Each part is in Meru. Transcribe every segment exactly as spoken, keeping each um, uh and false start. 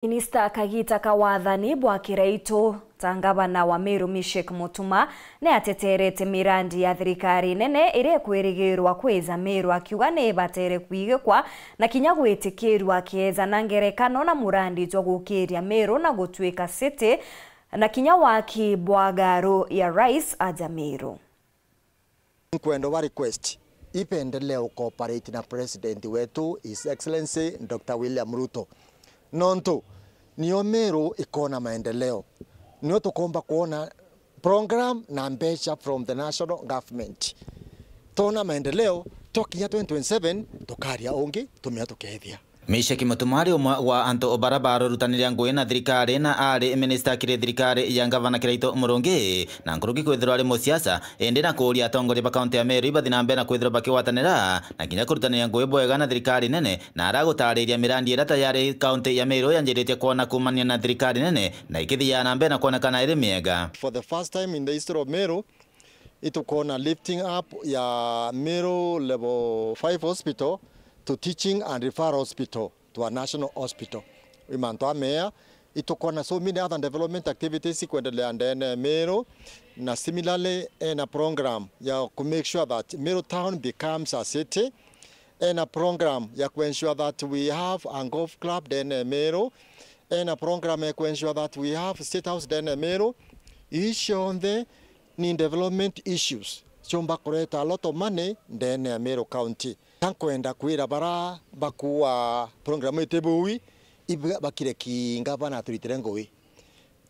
Minista kagita ka wathani bwa kiraitu ta ngavana wa Meru Mishek Mutuma ni ateterete mirandi ya thirikari nene iria ikwirigirwa kwija Meru, akiuga ni ibatere kwigikwa na kinya gwitikirua akieja na ngerekano na murandi jwa gukiria Meru na gutwika city na kinya waki bwa garu ya rais aja Meru. Nkwenda ba request ipendelee ucooperate na president wetu, His Excellency Doctor William Ruto. Nontu nio Meru ikona maendeleo. Nio tukomba kwona program na mbeca from the national government. Tona maendeleo, twakinya twenty twenty-seven, tukaria ungi, tumea tukethia. Mishek Mutuma ari umwe wa antu bara barorutaniria ngugi na thirikari na ari minista kiri thirikari ya ngavana Kiraitu Murungi, na nkuruki kwithirwa ari musiasa, indi na kuuria atongoria ba kaunti ya Meru ibathi na mbere na kwithirwa bakigwatanira na kinya kurutaniria ngugi bwega na thirikari nene, na aragutariria mirandi iria tayari kaunti ya Meru yanjiritie kwona kuumania na thirikari nene na ikithiaa na mbere na kwonekana iri miega. For the first time in the history of Meru, itukwona lifting up ya Meru Level five Hospital to Teaching and Referral Hospital to a National Hospital. I mantu ameya, itukwona so many other development activities ikwendelea ndene ya Meru, na similarly ena program ya ku make sure that Meru town becomes a city. Ena program ya ku ensure that we have a golf club ndene ya Meru. Ena program ya ku ensure that we have State House ndene ya Meru. Ii cionthe ni development issues ciumba kureta a lot of money ndene ya Meru County. Ka nkwenda kwira bara bakuua program iti bui, iba-, bakire ki ngavana aturitire ngugi.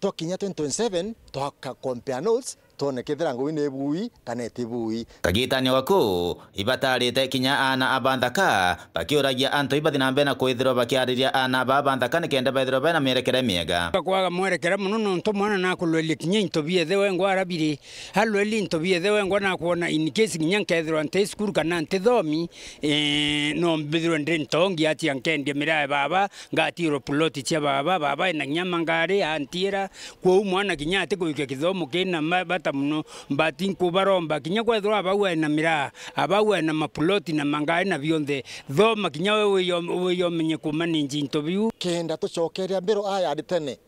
Twakinya twenty twenty-seven, twaka compare notes, twone kethira ngugi ni bui kana iti bui. Kagitania gaku, ibatarite kinya aana a banthaka, bakiuragia antu ibathi na mbere na kwithirwa bakiariria aana baa banthaka nikenda bethirwa bena mierekere miega. Kwaga mwerekera mono nontu mwana nakulweria kinya into biethe wengwa arabiri, alweri into biethe wengwa nakwona in case kinya nkethirwa nti cukuru kana ntithomi, eh, no mbithirwe ndi ntongi atia nkendia miraa ya baba, ngatiirwa ploti cia baba, baba ena kinya mangari antiira, kwou mwana kinya atikuikia kithomo kina ma-, bata mono, but nkubaromba kinya kwethirwa abau ena miraa, abau ena maploti na mangari na bionthe, thoma kinya we wiyo-, wiyomenye kumanage into biu. Kenda tucokeria mbiro aya ari tene,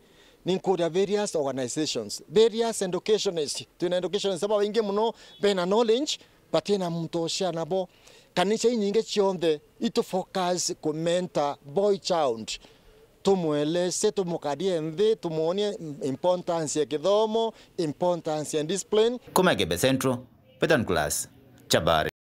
ninkuria various organizations, various educationists, twina educationists babaingi mono bena knowledge, batina muntu ucia nabo. Kanisa inyingi cionthe itu focus ku mentor boy child, tumwelese, tumukarie nthi, tumwonie importance ya kithomo, importance ya discipline. Kuma Igembe Central, Peter Nicholas, Chabari.